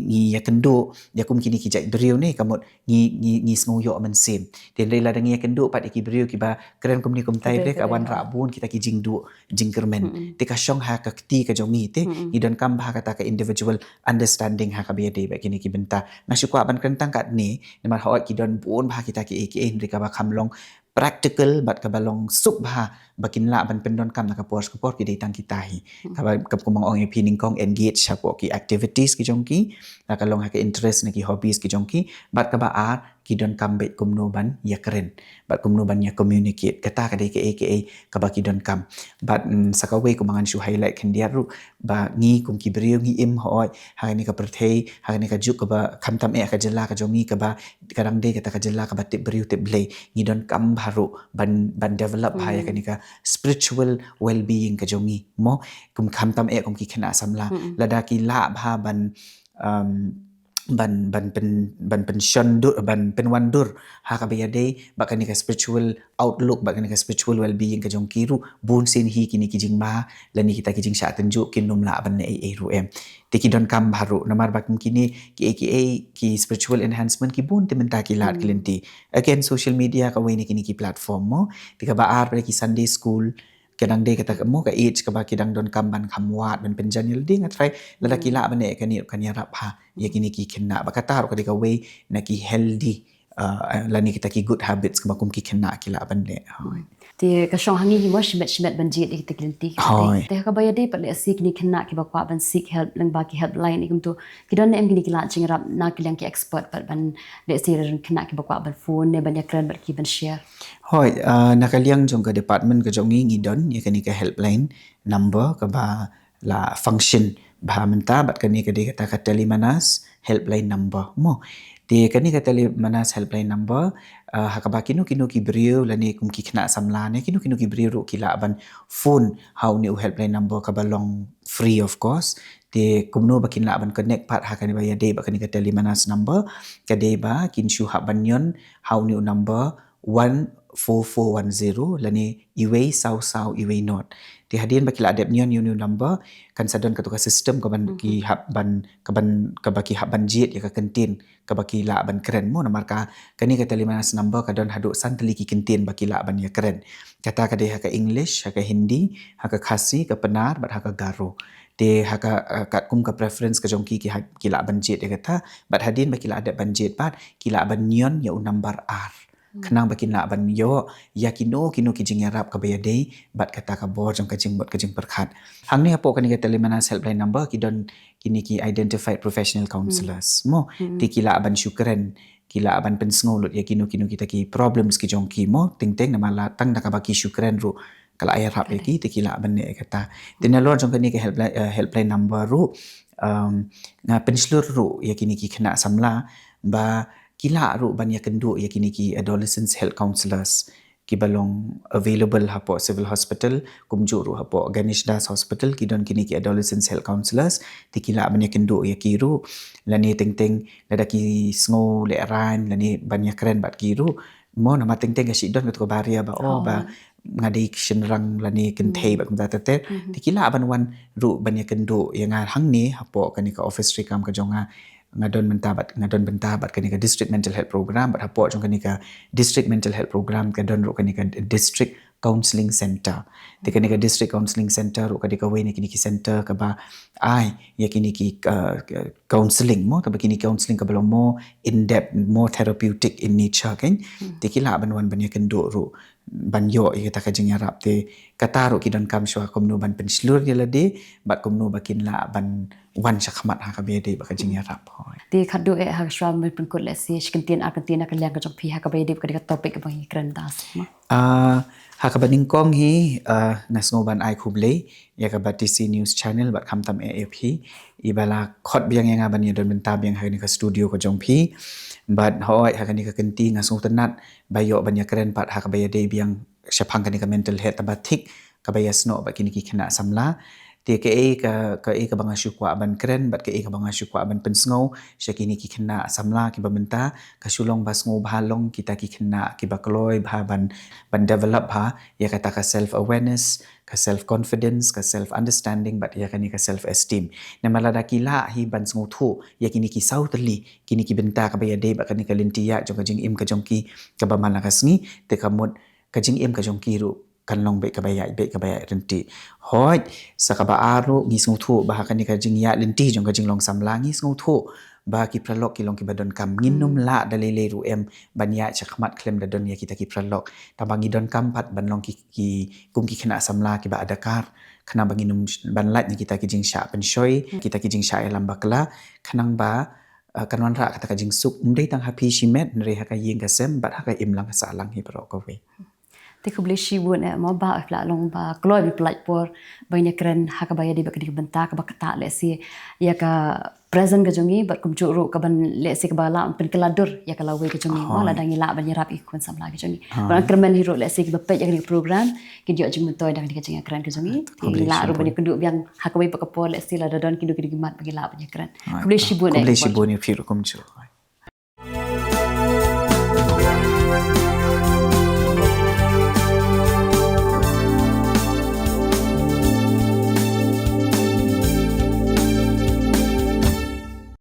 ngi ïakynduh ïa kum kine ki jait briew ne, ka mut ngi, ngi, ngi sngew ïoh mynsiem. Te hynrei lada ngi ïakynduh pat ïa ki briew kiba kren kumne kumtai, te ka wanrah bun kita ki jingduh jingkyrmen. Te ka shong ha ka kti ka jong ngi, te ngi donkam bha kata ka individual understanding ha kaba ïadei bad kine ki bynta. Nga shu kwah ban kren tang katne namar hooid ki don bun bha kita kiei kiei, hynrei kaba kham long practical bad kaba long suk bha ba kin lah ban pyndonkam na ka por sha ka por ki dei tang kita hi. Kaba, kaba kumba nga ong ïa phi nyngkong, engage hapoh ki activities ki jong ki, la ka long ha ka interest ne ki hobbies ki jong ki, bad kaba ar, ki donkam beit kumno ban ïakren bad kumno ban ïa communicate. Kata ka dei kaei kaei kaba ki donkam. Bad, mm, sa kawei kumba ngan shu highlight khyndiat ruh, ba ngi kum ki briew ngi im hooid ha kane ka pyrthei, ha kane ka juk kaba khamtam eh ka jylla ka jong ngi kaba ka dang dei kata ka jylla kaba tip briew tip Blei. Ngi donkam bha ruh ban, ban develop bha ïa kane ka spiritual well-being ka jong ngi mo, kum khamtam eh kum ki khynnah samla. Lada ki lah bha ban, um, ban, ban pyn, ban pynshon dur, ban pynwan dur ha kaba ïadei bad kane ka spiritual outlook, bad kane ka spiritual well-being ka jong ki ruh, bun sien hi kine ki jingma lane kita ki jingshah tynjuh kin nym lah ban leh ei ei ruh em. Te ki donkam bha ruh namar ba kum kine kiei kiei ki spiritual enhancement ki bun te mynta ki lad ki lynti. Again, social media kawei na kine ki platform mo. Te kaba ar pat de ki Sunday school, ka dang dei kata ka mo ka age kaba ki dang donkam ban kham wad ban pynjan ïa lade, nga trai lada ki lah ban leh kane ruh kan ïarap ha ïa kine ki khynnah. Bad kata ruh ka dei kawei na ki healthy, uh, lane kita ki good habits kaba kum ki khynnah ki lah ban leh. Hooid. Te ka shong ha ngi hi mo shimet shimet ban jied ïa kita ki lynti. Hooid. Te ha kaba ïadei pat lehse kine ki khynnah kiba kwah ban seek help lyngba ki helpline ïa kumto, ki don ne em kine ki lad jingïarap na ka liang ki expert pat ban lehse kine ki khynnah kiba kwah ban phone ne ban ïakren bad ki ban share? Hooid, uh, na ka liang jong ka department ka jong ngi, ngi don ïa kane ka helpline number kaba la function bha mynta, bad kane ka dei kata ka Tele Manas helpline number mo. Te kane ka Tele Manas helpline number, uh, ha kaba kino kino ki briew lane kum ki khynnah samla ne kino kino ki briew ruh ki lah ban phone ha une u helpline number kaba long free of cost. Te kumno ba kin lah ban connect pat ha kane ba ïadei bad kane ka Tele Manas number, ka dei ba kin shu hap ban ñion ha une u number one four four one zero lane uwei saw saw uwei not. Te hadien ba ki la dep ñion ïa une u number, kan sa don kato ka system kaban ki hap ban, kaban, kaba ki hap ban jied ïa ka kyntien kaba ki lah ban kren mo. Namar ka kane ka Tele Manas number ka don haduh san tylli ki kyntien ba ki lah ban ïakren. Kata ka dei ha ka English, ha ka Hindi, ha ka Khasi, ka Pnar bad ha ka Garo. Te ha ka, uh, katkum ka preference ka jong ki, ki ha-, ki lah ban jied ïa kata. Bad hadien ba ki la dep ban jied pat, ki lah ban ñion ïa u number ar. Khnang ba kin lah ban ïoh ïa kino kino ki jingïarap kaba ïadei bad kata ka bor jong ka jingmut ka jingpyrkhat. Hangne hapoh kane ka Tele Manas helpline number ki don kine ki identified professional counsellors mo. Te ki lah ban shu kren, ki lah ban pynsngew lut ïa kino kino kita ki problems ki jong ki mo. Teng teng namar la tang da kaba ki shu kren ruh ka la ïarap ïa ki, te ki lah ban leh ïa kata. Te nalor jong kane ka helpline, uh, helpline number ruh, um, nga pynshlur ruh ïa kine ki khynnah samla ba ki lah ruh ban ïakynduh ïa kine ki adolescent health counsellors kiba long available hapoh Civil Hospital, kumjuh ruh hapoh Ganesh Das Hospital ki don kine ki adolescent health counsellors. Te ki lah ban ïakynduh ïa ki ruh, lane teng teng lada ki sngew lehraiñ lane ban ïakren bad ki ruh mo. Namar teng teng ka shu don kato ka barrier ba, oh, ba nga dei shynrang lane kynthei bad kumta ter ter. Te ki lah ban wan ruh ban ïakynduh ïa nga hangne hapoh kane ka office treikam ka jong nga. Nga don bynta bad, nga don bynta bad kane ka District Mental Health Program, bad hapoh jong kane ka District Mental Health Program ka don ruh kane ka District Counselling Center. Te kane ka District Counselling Center ruh ka dei kawei na kine ki center kaba ai ïa kine ki, uh, counselling mo, kaba kine counselling kaba long more in depth, more therapeutic in nature kan. Te ki lah ban wan ban ïakynduh ruh ban ïoh ïa kata ka jingïarap. Te kata ruh ki donkam shuwa kumno ban pynshlur ïa lade bad kumno ba kin lah ban wan shakhmat ha kaba ïadei bad ka jingïarap. Hooid. Te khadduh eh ha shuwa ban pynkut lehse shi kyntien ar kyntien na ka liang ka jong phi ha kaba ïadei bad ka topic kaba ngi kren mynta seh mo. Ah, ha kaba nyngkong hi, ah, nga sngew ban ai khublei ïa ka Batesi News Channel bad khamtam eh ïa phi iba la khot biang ïa nga ban ïadon bynta biang ha kane ka studio ka jong phi. Bad hooid ha kane ka kynti nga sngewtynnat ba ïoh ban ïakren pat ha kaba ïadei biang shaphang kane ka mental health, kaba thik kaba ïasnoh bad kine ki khynnah samla. Te kaei ka, kaei kaba nga shu kwah ban kren bad kaei kaba nga shu kwah ban pynsngew sha kine ki khynnah samla kiba mynta, ka shu long ba sngewbha long kita ki khynnah kiba kloi bha ban, ban develop bha ïa kata ka self awareness, ka self confidence, ka self understanding bad ïa kane ka self esteem. Namar lada ki lah hi ban sngewthuh ïa kine ki saw tylli, kine ki bynta kaba ïadei bad kane ka lynti ïaid jong ka jingim ka jong ki kaba man la ka sngi, te ka mut ka jingim ka jong ki ruh kan long beit kaba ïaid, beit kaba ïaid ryntih. Hooid, sa kaba ar ruh ngi sngewthuh ba ha kane ka jingïaid lynti jong ka jinglong samla ngi sngewthuh ba ki paralok ki long kiba donkam. Ngin nym lah da lei lei ruh em ban ïaid shakhmat khlem da don ïa kita ki paralok. Tangba ngi donkam pat ban long ki, ki kum ki khynnah samla kiba adakar, khnang ba ngin nym ban lait na kita ki jingshah pynshoi, kita ki jingshah ïalam bakla, khnang ba, eh, kan wanrah kata ka jingsuk ym dei tang ha phi shimet hynrei ha ka ïing ka sem bad ha ka imlang ka sahlang hi baroh kawei. Te khublei shibun eh mo Bah, la long ba kloi ba phi pynlait por ban ïakren ha kaba ïadei bad kane ka bynta kaba ktah lehse ïa ka present ka jong ngi bad kumjuh ruh kaban lehse kaba lah pynkylla dur ïa ka lawei ka jong ngi mo, lada ngi lah ban ïarap ïa ki khun samla ka jong ngi. Bad kyrmen hi ruh lehse kiba peit ïa kane ka program kin ïoh jingmyntoi da kane ka jingïakren ka jong ngi. Te ngi lah ruh ban ïakynduh biang ha kawei pat ka por lehse lada don kino kino ki mat ba ngi lah ban ïakren. Khublei shibun eh. Khublei shibun ïa phi ruh kumjuh.